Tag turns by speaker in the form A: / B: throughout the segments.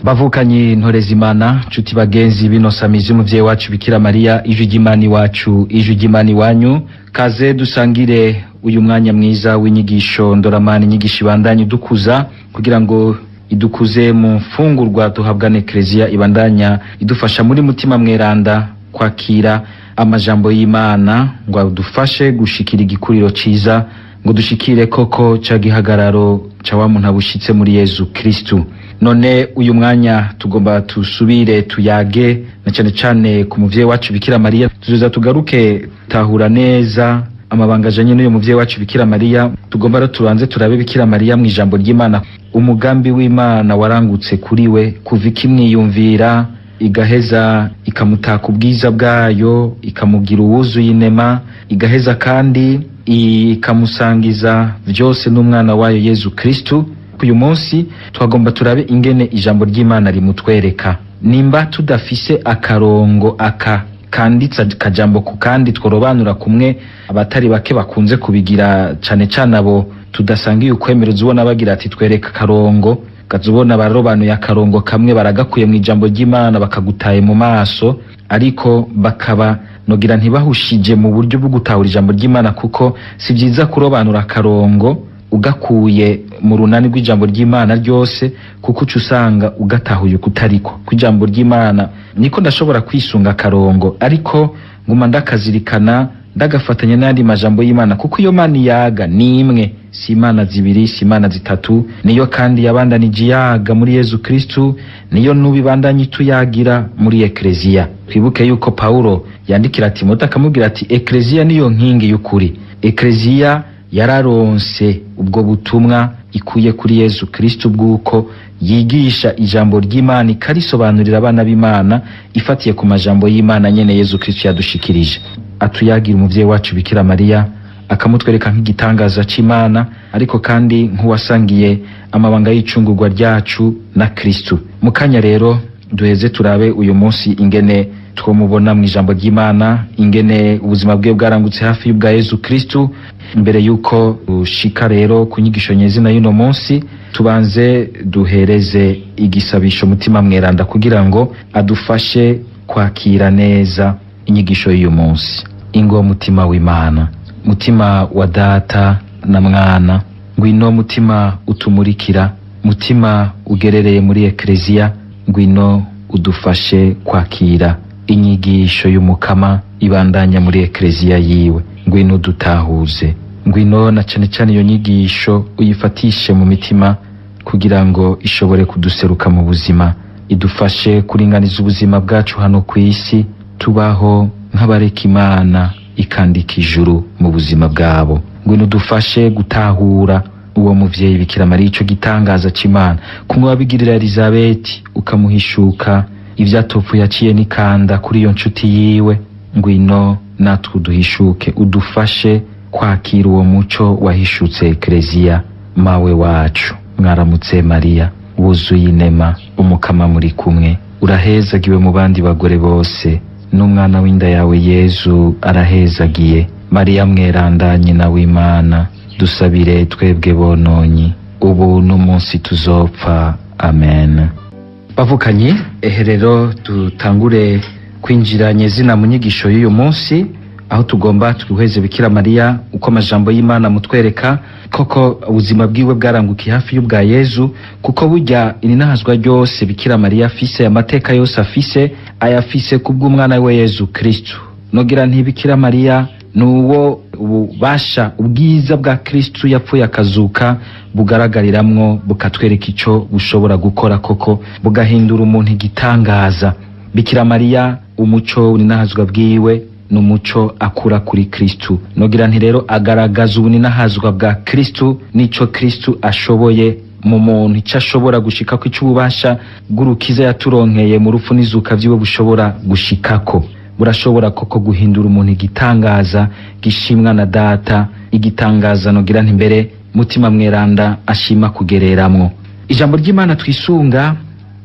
A: Bavukanyi ntorezimana, nshuti bagenzi bino samizi umuvyeyi wacu Bikira Mariya, ijwi ry'Imana iwacu, ijwi ry'Imana iwanyu, kaze dusangire uyu mwanya mwiza w'inyigisho ndoramana, inyigisho ibandanya idukuza kugira ngo idukuze mu mfungurwa duhabwa n'Ekleziya, ibandanya idufasha muri Mutima Mweranda kwakira amajambo y'Imana ngo adufashe gushikira igikuriro ciza, ngo dushikire koko ca gihagararo ca wa muntu abushitse muri Yezu Kristu. None uyu mwanya tugomba tusubire tuyage na cane cane ku muvyeyi wacu Bikira Mariya. Tuzoza tugaruke tahura neza amabanga ajanye n'uyu muvyeyi wacu Bikira Mariya. Tugomba rero tubanze turabe Bikira Mariya mu ijambo ry'Imana, umugambi w'Imana warangutse kuri we kuva ikimwiyumvira, igaheza ikamutaka ubwiza bwayo, ikamugira uwuzuye inema, igaheza kandi ikamusangiza vyose n'umwana wayo Yezu Kristu. Uyu munsi twagomba turabe ingene ijambo ry'Imana rimutwereka. Nimba tudafise akarongo aka kanditse akajambo ku kandi tworobanura kumwe abatari bake bakunze kubigira, cane cane abo tudasangiye ukwemera, uzubona bagira ati twereka akarongo, ukazubona barobanuye akarongo kamwe baragakuye mu ijambo ry'Imana bakagutaye mu maso, ariko bakaba nogira ntibahushije mu buryo bwo gutahura ijambo ry'Imana, kuko si vyiza kurobanura akarongo ugakuye mu runani rw'ijambo ry'Imana ryose, kuko uca usanga ugatahuye kutariko kw'ijambo ry'Imana. Niko ndashobora kwisunga akarongo, ariko nguma ndakazirikana, ndagafatanya n'ayandi majambo y'Imana, kuko iyo Mana iyaga ni imwe, si Imana zibiri, si Imana zitatu. Niyo kandi yabandanije iyaga muri Yezu Kristu, niyo n'ubu ibandanya ituyagira muri Ekleziya. Twibuke yuko Paulo yandikira Timote akamubwira ati Ekleziya niyo nkingi y'ukuri. Ekleziya yararonse ubwo butumwa ikuye kuri Yezu Kristu bw'uko yigisha ijambo ry'Imana, ikarisobanurira abana b'Imana ifatiye ku majambo y'Imana nyene Yezu Kristu yadushikirije. Atuyagira umuvyeyi wacu Bikira Mariya, akamutwereka nk'igitangaza c'Imana, ariko kandi nk'uwasangiye amabanga y'icungurwa ryacu na Kristu. Mu kanya rero duheze turabe uyu munsi ingene twomubona mu ijambo ry'Imana, ingene ubuzima bwe bwarangutse hafi y'ubwa Yezu Kristu. Mbere yuko ushika rero ku nyigisho nyezina y'uno munsi, tubanze duhereze igisabisho Mutima Mweranda kugira ngo adufashe kwakira neza inyigisho y'uyu munsi. Ingo Mutima w'Imana, Mutima wa Data na Mwana, ngwino Mutima utumurikira, Mutima ugerereye muri Ekleziya, ngwino udufashe kwakira inyigisho y'Umukama ibandanya muri Ekleziya yiwe. Ngwino udutahuze, ngwino na cane cane iyo nyigisho uyifatishe mu mitima kugira ngo ishobore kuduseruka mu buzima, idufashe kuringaniza ubuzima bwacu hano ku isi, tubaho nk'abareka Imana ikandika ijuru mu buzima bwabo. Ngwino udufashe gutahura uwo muvyeyi Bikira Mariya, ico gitangaza c'Imana, kumwe wabigirira Elizabeti ukamuhishuka ivyatopfu yaciye n'ikanda kuri iyo nshuti yiwe. Ngwino natwe uduhishuke, udufashe kwakira uwo muco wahishutse Ekleziya mawe wacu. Mwaramutse Mariya wuzuye inema, Umukama muri kumwe, urahezagiwe mu bandi bagore bose, n'umwana w'inda yawe Yezu arahezagiye. Mariya mweranda, nyina w'Imana, dusabire twebwe bononyi, ubu n'umunsi tuzopfa. Amen. Bavukanyi, ehe rero dutangure kwinjira nyezina mu nyigisho y'uyu munsi, aho tugomba twihweze Bikira Mariya uko amajambo y'Imana mutwereka koko ubuzima bwiwe bwarangukiye hafi y'ubwa Yezu, kuko burya ininahazwa ryose Bikira Mariya afise, amateka yose afise, ayafise kubw'umwana we Yezu Kristu. Nogira nti Bikira Mariya nuwo ububasha ubwiza bwa Kristu yapfuye akazuka bugaragariramwo, bukatwereka ico bushobora gukora koko, bugahindura umuntu igitangaza. Bikira Mariya umuco uninahazwa bwiwe n'umuco akura kuri Kristu. Nogira nti rero agaragaza ubuninahazwa bwa Kristu n'ico Kristu ashoboye mu muntu, ico ashobora gushikako, ico ububasha bw'urukiza yaturonkeye mu rupfu n'izuka vyiwe bushobora gushikako. Burashobora koko guhindura umuntu igitangaza gishimwa na Data, igitangaza nogira nti mbere Mutima Mweranda ashima kugereramwo. Ijambo ry'Imana twisunga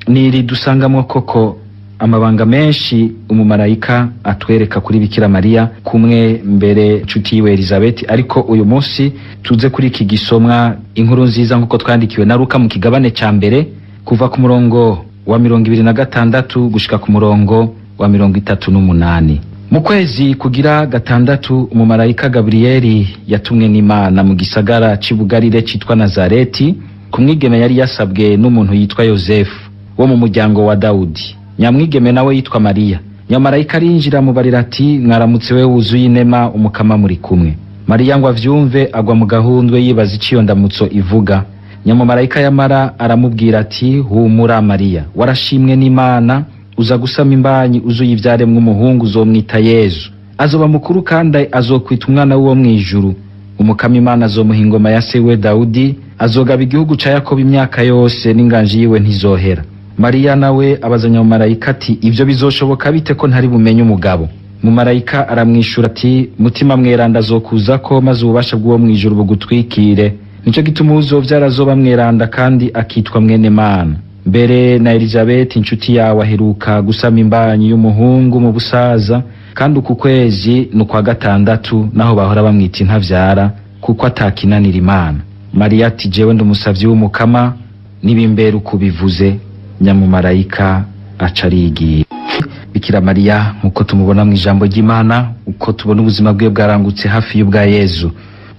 A: ni ridusangamwo koko amabanga menshi umumarayika atwereka kuri Bikira Mariya kumwe mbere nshuti yiwe Elizabeth. Ariko uyu munsi tuze kuri iki gisomwa, inkuru nziza nk'uko twandikiwe na Luka mu kigabane ca mbere, kuva ku murongo wa 26 gushika ku murongo wa 38. Mu kwezi kugira gatandatu, umumarayika Gaburiyeli yatumwe n'Imana mu gisagara c'i Bugarire citwa Nazareti, ku mwigeme yari yasabwe n'umuntu yitwa Yosefu wo mu muryango wa Dawudi. Nyamwigeme nawe yitwa Mariya. Nyamarayika arinjira mubarira ati: "Mwaramutse we wuzuye inema, Umukama muri kumwe." Mariya ngo avyumve agwa mu gahundwe, yibaza iciyo ndamutso ivuga. Nyamumarayika yamara aramubwira ati: "Humura Mariya, warashimwe n'Imana, uza gusama imbanyi uzuye ivyaremwe umuhungu, uzomwita Yezu. Azoba mukuru kandi azokwita umwana w'uwo mw'ijuru. Umukama Imana azomuha ingoma ya se we Dawudi, azogaba igihugu ca Yakobo imyaka yose, n'inganji yiwe ntizohera." Mariya nawe abaza nyamumarayika ati: "Ivyo bizoshoboka bite ko ntari bumenye umugabo?" Mumarayika aramwishura ati: "Mutima mweranda azokuzako, maze ububasha bw'uwo mw'ijuru bugutwikire. Nico gituma uwuzovyara azoba mweranda kandi akitwa mwene Mana. Mbere na Elizabeti inshuti yawe aheruka gusama imbanyi y'umuhungu mu busaza, kandi uku kwezi ni ukwa gatandatu, naho bahora bamwita intavyara, kuko atakinanira Imana." Mariya ati: "Jewe ndi umusavyi w'Umukama, nibimbera uko ubivuze." Nyamumarayika aca arigira. Bikira Mariya, nk'uko tumubona mu ijambo ry'Imana, uko tubona ubuzima bwe bwarangutse hafi y'ubwa Yezu.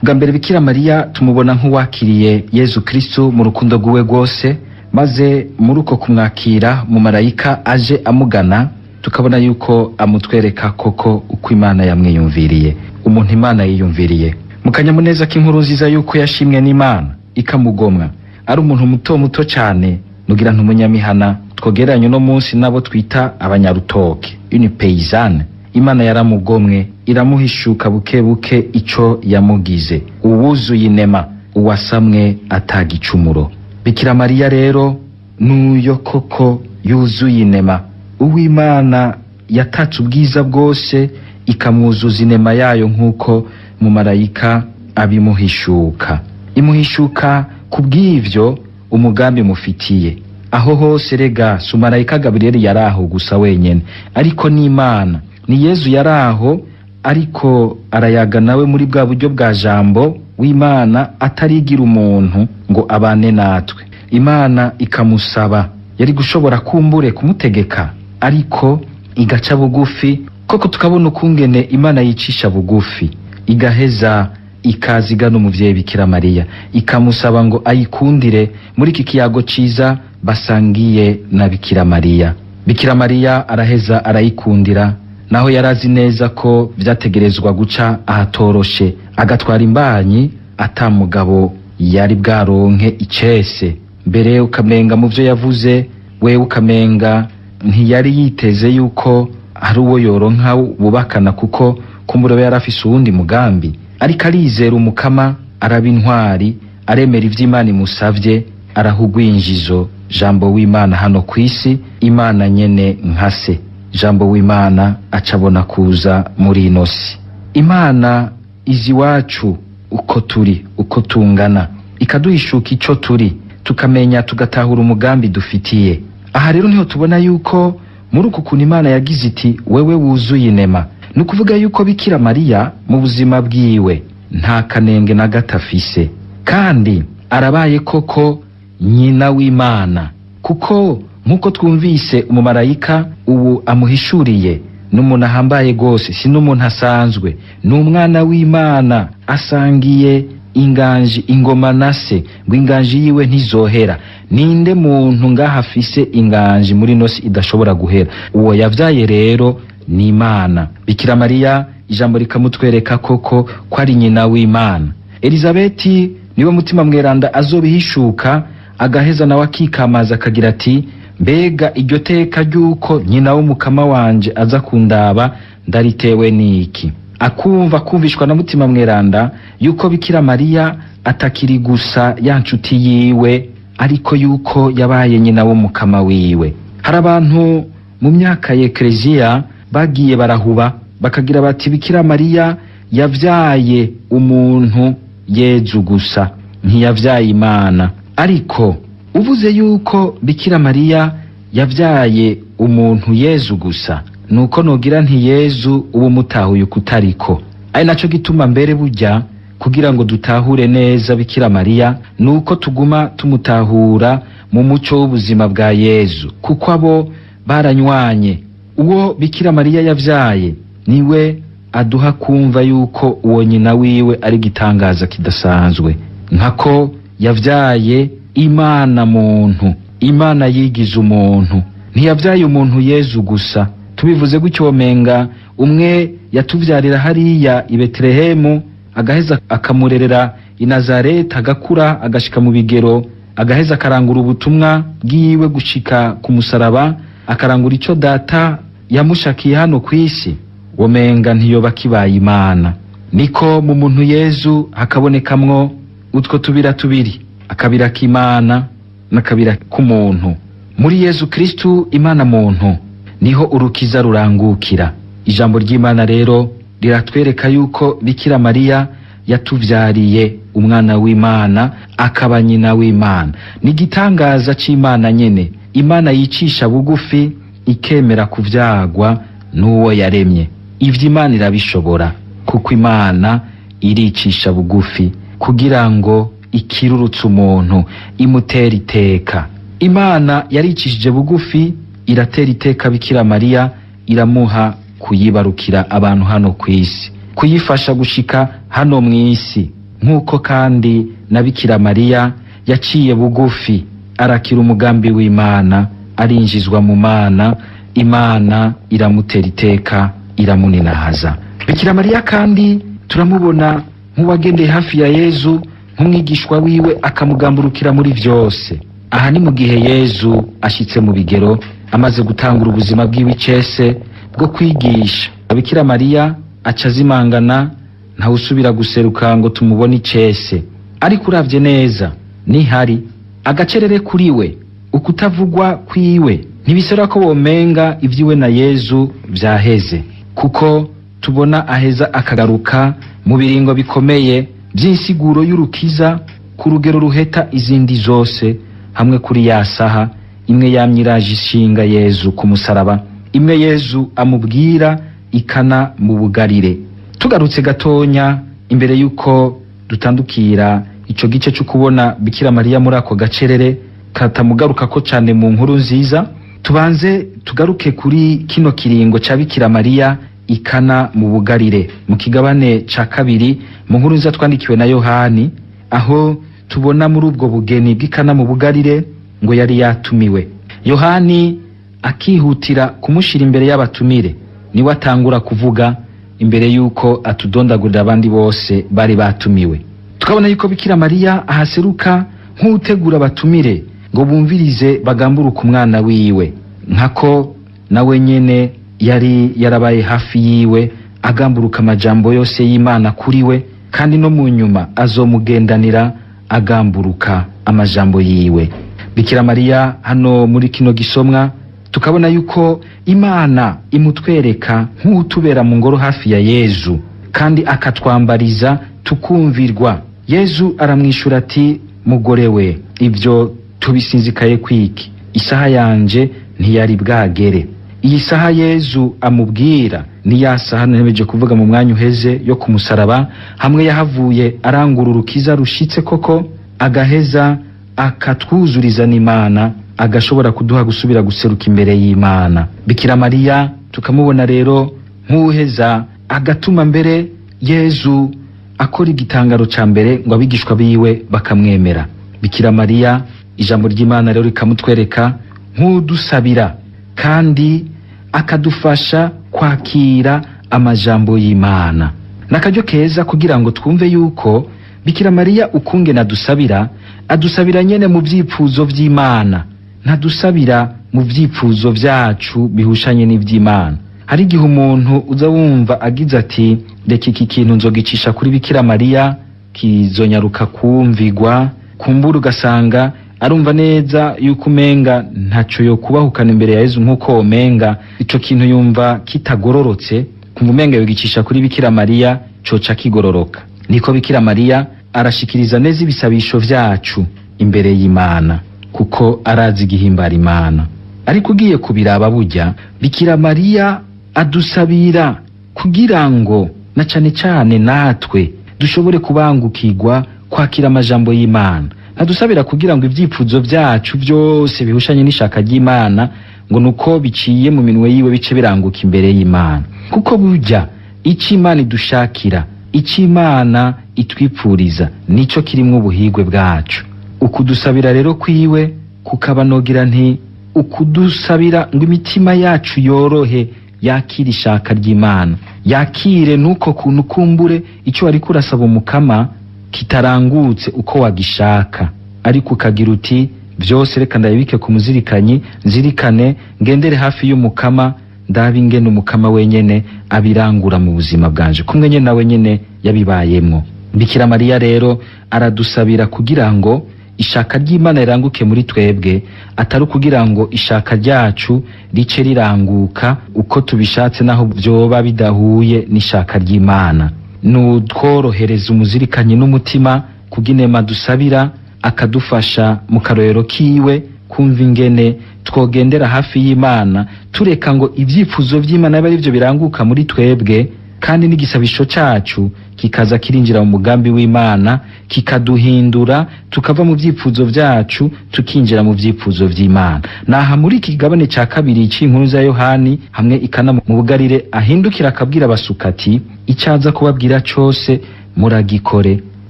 A: Bwa mbere, Bikira Mariya tumubona nk'uwakiriye Yezu Kristu mu rukundo rw'iwe rwose, maze muri uko kumwakira, mumarayika aje amugana, tukabona yuko amutwereka koko uko Imana yamwiyumviriye, umuntu Imana yiyumviriye. Mu kanyamuneza k'inkuru nziza yuko yashimwe n'Imana ikamugomwa, ari umuntu muto muto cyane, nugira ntumunyamihana twogereranye uno munsi nabo twita abanyarutoke, une paysanne. Imana yaramugomwe, iramuhishuka buke buke ico yamugize: uwuzuye inema, uwasamwe atagicumuro. Bikira Mariya rero nuyo koko yuzuye inema, uw'Imana yatatse ubwiza bwose ikamwuzuza inema yayo, nk'uko mumarayika abimuhishuka. Imuhishuka kubw'ivyo umugambi mufitiye. Aho hose rega si umumarayika Gaburiyeli yari aho gusa wenyene, ariko n'Imana, ni Yezu yari aho, ariko arayaga nawe muri bwa buryo bwa Jambo w'Imana atarigira umuntu ngo abane natwe. Imana ikamusaba, yari gushobora kumbure kumutegeka, ariko igaca bugufi koko, tukabona ukungene Imana yicisha bugufi, igaheza ikaza igana umuvyeyi Bikira Mariya, ikamusaba ngo ayikundire muri iki kiyago ciza basangiye na Bikira Mariya. Bikira Mariya araheza arayikundira, naho yarazi neza ko vyategerezwa guca ahatoroshe, agatwara imbanyi ata mugabo yari bwaronke icese. Mbere ukamenga mu vyo yavuze wewe ukamenga ntiyari yiteze yuko hari uwo yoronka bubakana, kuko kumbura yari afise uwundi mugambi. Ariko arizera Umukama, araba intwari, aremera ivy'Imana imusavye, araha ugwinjizo Jambo w'Imana hano kw'isi. Imana nyene nka se, Jambo w'Imana acabona kuza muri ino si. Imana izi iwacu uko turi, uko tungana, ikaduhishuka ico turi, tukamenya, tugatahura umugambi dufitiye. Aha rero niho tubona yuko muri uku kuntu Imana yagize iti: "Wewe wuzuye inema", ni ukuvuga yuko Bikira Mariya mu buzima bwiwe nta kanenge na gato afise, kandi arabaye koko nyina w'Imana, kuko nk'uko twumvise umumarayika ubu amuhishuriye, ni umuntu ahambaye rwose, si n'umuntu asanzwe, ni umwana w'Imana asangiye inganji, ingoma na se, ngo inganji yiwe ntizohera. Ninde muntu ngaha afise inganji muri ino si idashobora guhera? Uwo yavyaye rero ni Imana. Bikira Mariya, ijambo rikamutwereka koko ko ari nyina w'Imana. Elizabeti niwe Mutima Mweranda azobihishuka, agaheza nawe akikamaza akagira ati: "Mbega iryo teka ry'uko nyina w'Umukama wanje aza kundaba ndaritewe n'iki?" Akumva akumvishwa na Mutima Mweranda yuko Bikira Mariya atakiri gusa ya nshuti yiwe, ariko yuko yabaye nyina w'Umukama wiwe. Hari abantu mu myaka ya Ekleziya bagiye barahuba, bakagira bati: "Bikira Mariya yavyaye umuntu Yezu gusa, ntiyavyaye Imana." Ariko uvuze yuko Bikira Mariya yavyaye umuntu Yezu gusa, nuko nogira nti Yezu uba umutahuye ukutariko. Ari naco gituma mbere burya kugira ngo dutahure neza Bikira Mariya, nuko tuguma tumutahura mu muco w'ubuzima bwa Yezu, kuko abo baranywanye. Uwo Bikira Mariya yavyaye niwe aduha kumva yuko uwo nyina wiwe ari gitangaza kidasanzwe, nkako yavyaye Imana muntu, Imana yigize umuntu. Ntiyavyaye umuntu Yezu gusa. Tubivuze gutyo womenga umwe yatuvyarira hariya i Betelehemu, agaheza akamurerera i Nazareti, agakura agashika mu bigero, agaheza akarangura ubutumwa bwiwe gushika ku musaraba, akarangura ico data yamushakiye hano kw'isi, womenga ntiyoba kibaye Imana. Niko mu muntu Yezu hakabonekamwo utwo tubira tubiri, akabira k'Imana n'akabira k'umuntu. Muri Yezu Kristu Imana muntu niho urukiza rurangukira. Ijambo ry'Imana rero riratwereka yuko Bikira Mariya yatuvyariye umwana w'Imana, akaba nyina w'Imana. Ni igitangaza c'Imana nyene, Imana yicisha bugufi ikemera kuvyagwa n'uwo yaremye. Ivyo Imana irabishobora, kuko Imana iricisha bugufi kugira ngo ikirurutse umuntu, imutera iteka. Imana yaricishije bugufi iratera iteka Bikira Mariya, iramuha kuyibarukira abantu hano kw'isi, kuyifasha gushika hano mw'isi. Nk'uko kandi na Bikira Mariya yaciye bugufi arakira umugambi w'Imana, arinjizwa mu Mana, Imana iramutera iteka, iramuninahaza. Bikira Mariya kandi turamubona nk'uwagendeye hafi ya Yezu, nk'umwigishwa wiwe, akamugamburukira muri vyose. Aha ni mu gihe Yezu ashitse mu bigero, amaze gutangura ubuzima bwiwe icese bwo kwigisha. Bikira Mariya aca azimangana, ntawusubira guseruka ngo tumubone icese. Ariko uravye neza nihari agacerere kuri we, ukutavugwa kwiwe ntibisera ko womenga ivyiwe na Yezu vyaheze, kuko tubona aheza akagaruka mu biringo bikomeye vy'insiguro y'urukiza ku rugero ruheta izindi zose, hamwe kuri ya saha imwe yamye iraje ishinga Yezu ku musaraba, imwe Yezu amubwira ikana mu bugarire. Tugarutse gatonya imbere yuko dutandukira ico gice cyo kubona Bikira Mariya muri ako gacerere katamugaruka ko cane mu nkuru nziza, tubanze tugaruke kuri kino kiringo ca Bikira Mariya ikana mu bugarire, mu kigabane ca kabiri mu nkuru nziza twandikiwe na Yohani, aho tubona muri ubwo bugeni bw'ikana mu bugarire ngo yari yatumiwe. Yohani akihutira kumushira imbere y'abatumire, niwe atangura kuvuga imbere yuko atudondagurira abandi bose bari batumiwe. Tukabona yuko Bikira Mariya ahaseruka nk'utegura abatumire ngo bumvirize bagamburuka umwana wiwe, nkako nawe nyene yari yarabaye hafi yiwe agamburuka amajambo yose y'Imana kuri we, kandi no mu nyuma azomugendanira agamburuka amajambo yiwe. Bikira Mariya hano muri kino gisomwa tukabona yuko Imana imutwereka nk'utubera mu ngoro hafi ya Yezu, kandi akatwambariza tukumvirwa. Yezu aramwishura ati: mugore we, ibyo tubisinzikaye kwiki? Isaha yanje ntiyari bwagere. Iyi saha Yezu amubwira ni ya saha nemeje kuvuga mu mwanya uheze yo kumusaraba, hamwe yahavuye arangura urukiza rushitse koko, agaheza akatwuzuriza n'Imana, agashobora kuduha gusubira guseruka imbere y'Imana. Bikira Mariya tukamubona rero nk'uheza agatuma mbere Yezu akora igitangaro ca mbere ngo abigishwa biwe bakamwemera. Bikira Mariya ijambo ry'Imana rero rikamutwereka nk'udusabira kandi akadufasha kwakira amajambo y'Imana. Nakaryo keza kugira ngo twumve yuko Bikira Mariya ukungene adusabira, adusabira nyene mu vyipfuzo vy'Imana, ntadusabira mu vyipfuzo vyacu bihushanye n'ivy'Imana. Hari igihe umuntu uza wumva agize ati: reka iki kintu nzogicisha kuri Bikira Mariya kizonyaruka kumvigwa, kumbura ugasanga arumva neza yuko umenga ntaco yo kubahukana imbere ya Yezu, nkuko womenga ico kintu yumva kitagororotse, kumva umenga yogicisha kuri Bikira Mariya coca kigororoka. Niko Bikira Mariya arashikiriza neza ibisabisho vyacu imbere y'Imana, kuko arazi igihimbara Imana. Ariko ugiye kubiraba burya Bikira Mariya adusabira kugira ngo na cane cane natwe dushobore kubangukirwa kwakira amajambo y'Imana. Ntadusabira kugira ngo ibyifuzo byacu byose bihushanye n'ishaka ry'Imana, ngo nuko biciye mu minwe yiwe bice biranguka imbere y'Imana. Kuko burya icyo Imana idushakira, icyo Imana itwipfuriza, nico kirimwo ubuhigwe bwacu. Ukudusabira rero kwiwe kukabanogira nti ukudusabira ngo imitima yacu yorohe, yakire ishaka ry'Imana, yakire nuko kuntu kumbure icyo wariko urasaba Umukama kitarangutse uko wagishaka, ariko ukagira uti byose reka ndabibike ku muzirikanyi, nzirikane ngendere hafi y'Umukama, ndabe ingene Umukama wenyene abirangura mu buzima bwanje, kumwe nyene nawe nyene yabibayemwo. Bikira Mariya rero aradusabira kugira ngo ishaka ry'Imana riranguke muri twebwe, atari ukugira ngo ishaka ryacu rice riranguka uko tubishatse naho vyoba bidahuye n'ishaka ry'Imana. Nutworohereza umuzirikanyi n'umutima kuginema dusabira, akadufasha mu karorero kiwe kumva ingene twogendera hafi y'Imana, tureka ngo ibyifuzo vy'Imana bibe arivyo biranguka muri twebwe, kandi n'igisabisho cacu kikaza kirinjira mu mugambi w'Imana, kikaduhindura tukava mu vyifuzo vyacu tukinjira mu vyifuzo vy'Imana. Naha muri iki kigabane ca kabiri c'inkuru za Yohani, hamwe ikana mu Bugarire ahindukira akabwira abasuka ati icyaza kubabwira cose muragikore.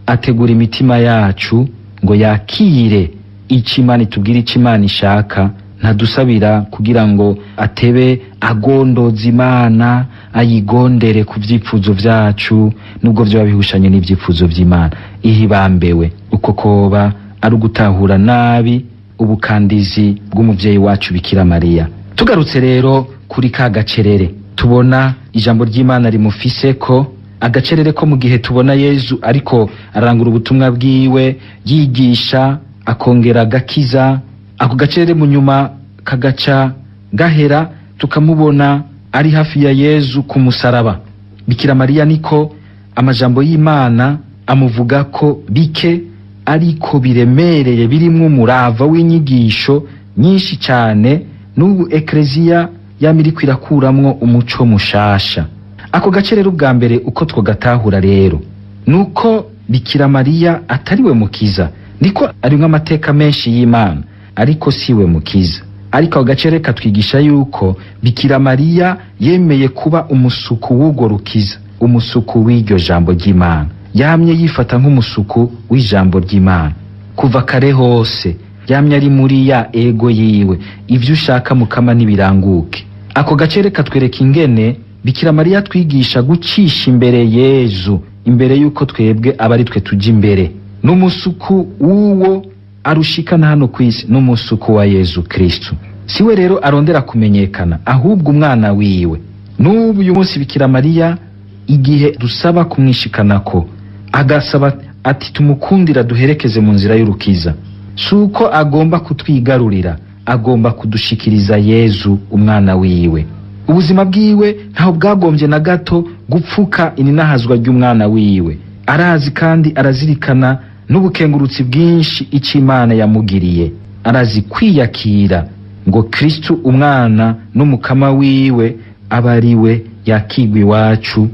A: Ategura imitima yacu ngo yakire ico Imana itubwira, ico Imana ishaka. Ntadusabira kugira ngo atebe agondoza Imana, ayigondere ku vyifuzo vyacu nubwo vyoba bihushanye n'ivyifuzo vy'Imana. Ihibambewe uko koba ari ugutahura nabi ubukandizi bw'umuvyeyi wacu Bikira Mariya. Tugarutse rero kuri ka gacerere, tubona ijambo ry'Imana rimufise ko agacerere ko mu gihe tubona Yezu ariko arangura ubutumwa bwiwe, yigisha, akongera agakiza, ako gacerere mu nyuma kagaca gahera, tukamubona ari hafi ya Yezu ku musaraba. Bikira Mariya niko amajambo y'Imana amuvuga ko bike ariko biremereye, birimwo umurava w'inyigisho nyinshi cyane, n'ubu ekleziya yama iriko irakuramwo umuco mushasha. Ako gace rero ubwa mbere uko twogatahura rero nuko Bikira Mariya atariwe mukiza, niko arimwo amateka menshi y'Imana, ariko siwe mukiza. Ariko ako gace reka twigisha yuko Bikira Mariya yemeye kuba umusuku w'urwo rukiza, umusuku w'iryo jambo ry'Imana. Yamye yifata nk'umusuku w'ijambo ry'Imana kuva kare hose, yamye ari muri ya ego yiwe, ivyo ushaka Mukama nibiranguke. Ako gace reka twereka ingene Bikira Mariya twigisha gucisha imbere Yezu imbere yuko twebwe aba ari twe tuja imbere. N'umusuku w'uwo arushikana hano kw'isi, n'umusuku wa Yezu Kristu. Siwe rero arondera kumenyekana, ahubwo umwana wiwe. N'ubu uyu munsi Bikira Mariya igihe dusaba kumwishikanako, agasaba ati tumukundira duherekeze mu nzira y'urukiza, si uko agomba kutwigarurira, agomba kudushikiriza Yezu umwana wiwe. Ubuzima bwiwe ntaho bwagombye na gato gupfuka ininahazwa ry'umwana wiwe. Arazi kandi arazirikana n'ubukengurutsi bwinshi icyo Imana yamugiriye. Arazi kwiyakira ngo Kristu umwana n'umukama wiwe aba ari we yakigwa iwacu,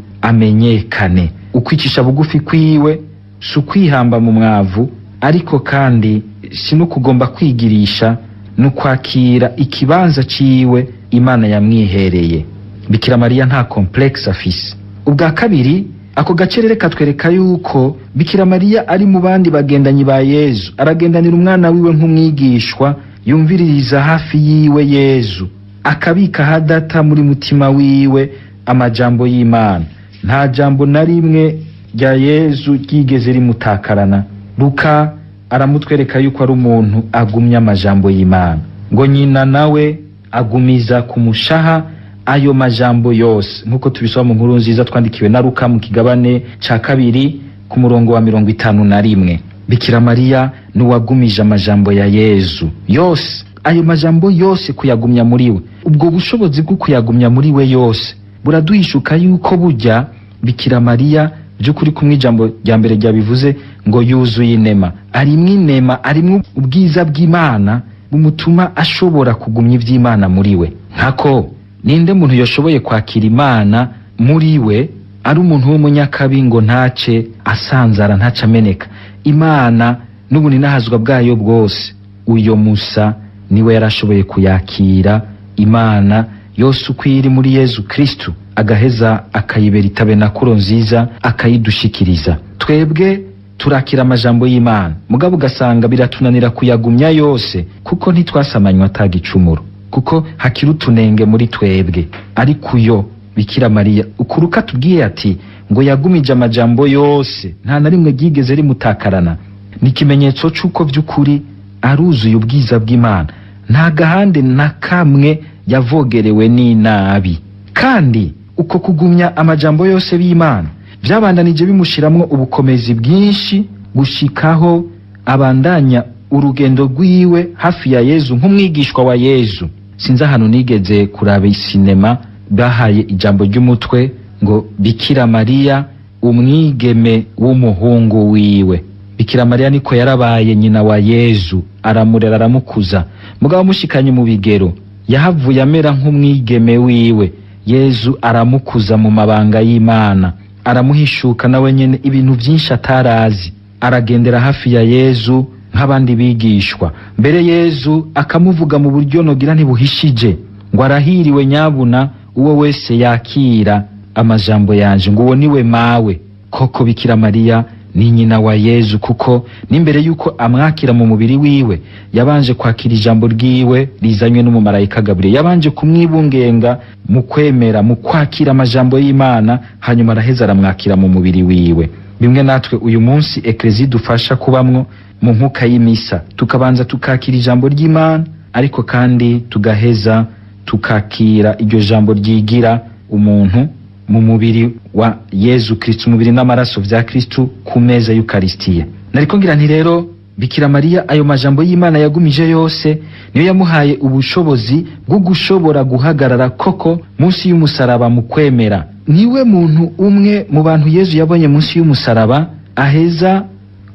A: amenyekane. Ukwicisha bugufi kwiwe si ukwihamba mu mwavu, ariko kandi si no kugomba kwigirisha, no kwakira ikibanza ciwe Imana yamwihereye. Bikira Mariya nta complexe afise. Ubwa kabiri, ako gacerere katwereka yuko Bikira Mariya ari mu bandi bagendanyi ba Yezu, aragendanira umwana wiwe nk'umwigishwa yumviririza hafi yiwe Yezu, akabika hadata muri mutima wiwe amajambo y'Imana. Nta jambo na rimwe rya Yezu ryigeze rimutakarana. Luka aramutwereka yuko ari umuntu agumya amajambo y'Imana, ngo nyina nawe agumiza ku mushaha ayo majambo yose, nkuko tubisoma mu nkuru nziza twandikiwe na Luka mu kigabane ca kabiri ku murongo wa 51. Bikira Mariya nuwagumije amajambo ya Yezu yose, ayo majambo yose kuyagumya muri we. Ubwo bushobozi bwo kuyagumya muri we yose buraduhishuka yuko burya Bikira Mariya by'ukuri, kumwe ijambo rya mbere ryabivuze ngo yuzuye inema, arimwo inema, arimwo ubwiza bw'Imana bumutuma ashobora kugumya ivy'Imana muri we. Nkako ninde muntu yoshoboye kwakira Imana muri we ari umuntu w'umunyakabi ngo ntace asanzara, ntace ameneka? Imana n'ubuninahazwa bwayo bwose, uyo Musa niwe yarashoboye kuyakira Imana yose uko iri muri Yezu Kristu, agaheza akayibera itabenakuro nziza, akayidushikiriza. Twebwe turakira amajambo y'Imana, mugabo ugasanga biratunanira kuyagumya yose, kuko ntitwasamanywa atagicumuro, kuko hakiri utunenge muri twebwe. Ariko uyo Bikira Mariya ukuruka tubwiye ati ngo yagumije amajambo yose, nta na rimwe ryigeze rimutakarana, ni ikimenyetso c'uko vy'ukuri aruzuye ubwiza bw'Imana, nta gahande na kamwe yavogerewe n'inabi. Kandi uko kugumya amajambo yose b'Imana vyabandanije bimushiramwo ubukomezi bwinshi, gushikaho abandanya urugendo rwiwe hafi ya Yezu nk'umwigishwa wa Yezu. Sinzi ahantu nigeze kuraba isinema bahaye ijambo ry'umutwe ngo Bikira Mariya umwigeme w'umuhungu wiwe. Bikira Mariya niko yarabaye nyina wa Yezu, aramurera aramukuza, mugabo amushikanye mu bigero yahavuye amera nk'umwigeme wiwe. Yezu aramukuza mu mabanga y'Imana, aramuhishuka nawe nyene ibintu vyinshi atarazi, aragendera hafi ya Yezu nk'abandi bigishwa. Mbere Yezu akamuvuga mu buryo nogira ntibuhishije, ngo arahiriwe nyabuna uwo wese yakira amajambo yanje, ngo uwo niwe mawe. Koko Bikira Mariya ni nyina wa Yezu, kuko n'imbere yuko amwakira mu mubiri wiwe yabanje kwakira ijambo ryiwe rizanywe n'umumarayika Gabriel, yabanje kumwibungenga mu kwemera, mu kwakira amajambo y'Imana, hanyuma araheza aramwakira mu mubiri wiwe. Bimwe natwe uyu munsi Eklezia idufasha kubamwo mu nkuka y'imisa, tukabanza tukakira ijambo ry'Imana, ariko kandi tugaheza tukakira iryo jambo ryigira umuntu mu mubiri wa Yezu Kristu, umubiri n'amaraso vya Kristu ku meza y'Ukaristiya. Nariko ngira nti rero Bikira Mariya ayo majambo y'Imana yagumije yose niyo yamuhaye ubushobozi bwo gushobora guhagarara koko munsi y'umusaraba mu kwemera. Niwe muntu umwe mu bantu Yezu yabonye munsi y'umusaraba, aheza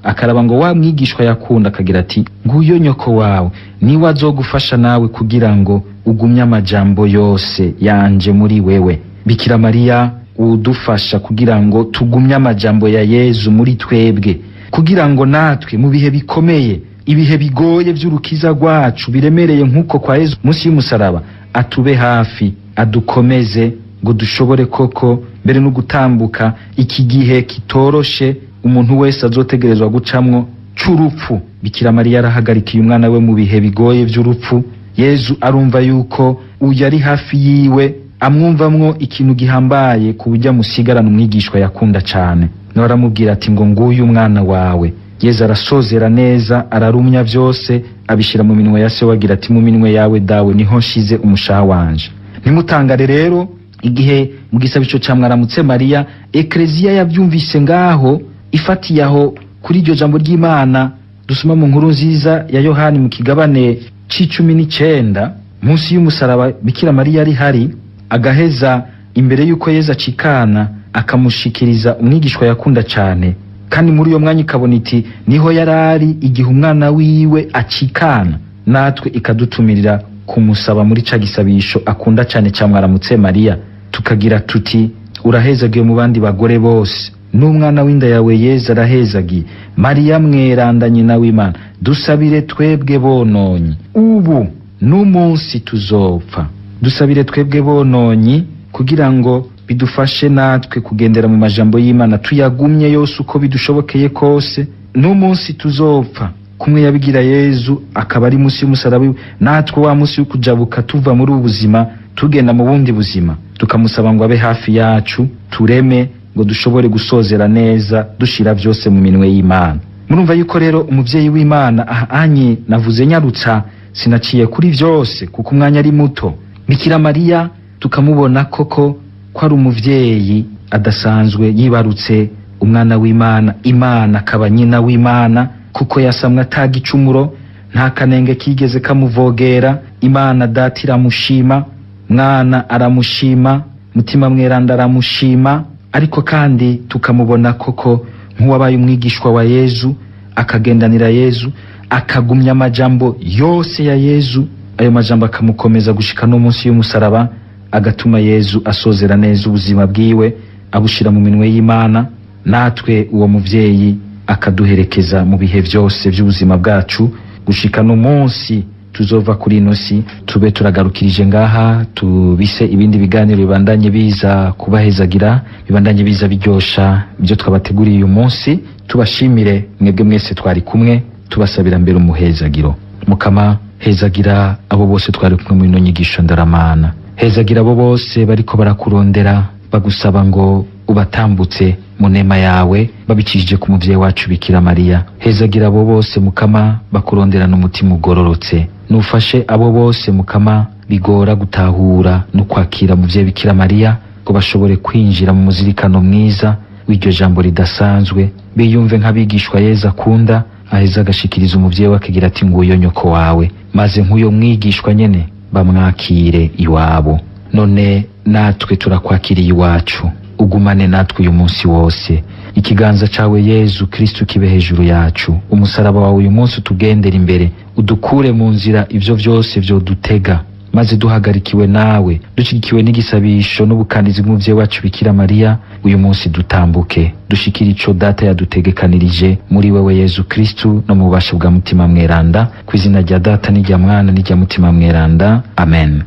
A: akaraba ngo wa mwigishwa yakunda, akagira ati nguyo nyoko wawe, niwe azogufasha nawe kugira ngo ugumye amajambo yose yanje muri wewe. Bikira Mariya udufasha kugira ngo tugumye amajambo ya Yezu muri twebwe, kugira ngo natwe mu bihe bikomeye, ibihe bigoye vy'urukiza rwacu biremereye nk'uko kwa Yezu munsi y'umusaraba, atube hafi, adukomeze ngo dushobore koko mbere no gutambuka iki gihe kitoroshe umuntu wese azotegerezwa gucamwo c'urupfu. Bikira Mariya arahagarikiye umwana we mu bihe bigoye vy'urupfu. Yezu arumva yuko uyu ari hafi yiwe, amwumvamwo ikintu gihambaye ku buryo amusigarana umwigishwa yakunda cane. Nawe aramubwira ati ngo nguyu umwana wawe. Yezu arasozera neza, ararumya vyose abishira mu minwe ya se, wagira ati mu minwe yawe dawe niho nshize umushaha wanje. Ntimutangare rero igihe mu gisabisho ca Mwaramutse Mariya Eklezia yavyumvise ngaho, ifatiye aho kuri iryo jambo ry'Imana dusoma mu nkuru nziza ya Yohani mu kigabane c'19, munsi y'umusaraba Bikira Mariya ari hari, agaheza imbere yuko Yezu acikana akamushikiriza umwigishwa yakunda cane. Kandi muri uyo mwanya ikabona iti niho yarari igihe umwana wiwe acikana, natwe ikadutumirira kumusaba muri ca gisabisho akunda cane ca Mwaramutse Mariya, tukagira tuti urahezagiye mu bandi bagore bose, n'umwana w'inda yawe Yezu arahezagiye. Mariya mweranda nyina w'Imana, dusabire twebwe bononyi ubu n'umunsi tuzopfa. Dusabire twebwe bononyi kugira ngo bidufashe natwe kugendera mu majambo y'Imana, tuyagumye yose uko bidushobokeye kose, n'umunsi tuzopfa. Kumwe yabigira Yezu akaba ari munsi y'umusaraba, natwe wa munsi wo kujabuka tuva muri ubu buzima tugenda mu bundi buzima, tukamusaba ngo abe hafi yacu, tureme ngo dushobore gusozera neza dushira vyose mu minwe y'Imana. Murumva yuko rero umuvyeyi w'Imana aha anye navuze nyarutsa, sinaciye kuri vyose kuko umwanya ari muto. Bikira Mariya tukamubona koko ko ari umuvyeyi adasanzwe, yibarutse umwana w'Imana, Imana akaba nyina w'Imana, kuko yasamwe atagicumuro, nta kanenge kigeze kamuvogera. Imana data iramushima, mwana aramushima, mutima mweranda aramushima. Ariko kandi tukamubona koko nk'uwabaye umwigishwa wa Yezu, akagendanira Yezu, akagumya amajambo yose ya Yezu, ayo majambo akamukomeza gushika no munsi y'umusaraba, agatuma Yezu asozera neza ubuzima bwiwe abushira mu minwe y'Imana. Natwe uwo muvyeyi Akaduherekeza mu bihe vyose vy'ubuzima bwacu gushika n'umunsi tuzova kuri ino si. Tube turagarukirije ngaha, tubise ibindi biganiro bibandanye biza kubahezagira, bibandanye biza biryosha ibyo twabateguriye uyu munsi. Tubashimire mwebwe mwese twari kumwe, tubasabira mbere umuhezagiro. Mukama, hezagira abo bose twari kumwe muri ino nyigisho ndaramana. Hezagira abo bose bariko barakurondera, bagusaba ngo ubatambutse mu nema yawe babicishije ku muvyeyi wacu Bikira Mariya. Hezagira abo bose, Mukama, bakuronderana umutima ugororotse. Nufashe abo bose, Mukama, bigora gutahura no kwakira muvyeyi Bikira Mariya, ngo bashobore kwinjira mu muzirikano mwiza w'iryo jambo ridasanzwe, biyumve nk'abigishwa Yezu akunda, aheza agashikiriza umuvyeyi we akagira ati: "Nguyo nyoko wawe", maze nk'uyo mwigishwa nyene bamwakire iwabo. None natwe turakwakiriye iwacu, ugumane natwe uyu munsi wose. Ikiganza cawe, Yezu Kristu, kibe hejuru yacu. Umusaraba wawe uyu munsi utugendera imbere, udukure mu nzira ivyo vyose vyodutega, maze duhagarikiwe nawe, dushigikiwe n'igisabisho n'ubukandizi bw'umuvyeyi wacu Bikira Mariya, uyu munsi dutambuke dushikire ico Data yadutegekanirije muri wewe Yezu Kristu no mu bubasha bwa Mutima Mweranda. Ku izina rya Data n'irya Mwana n'irya Mutima Mweranda, amen.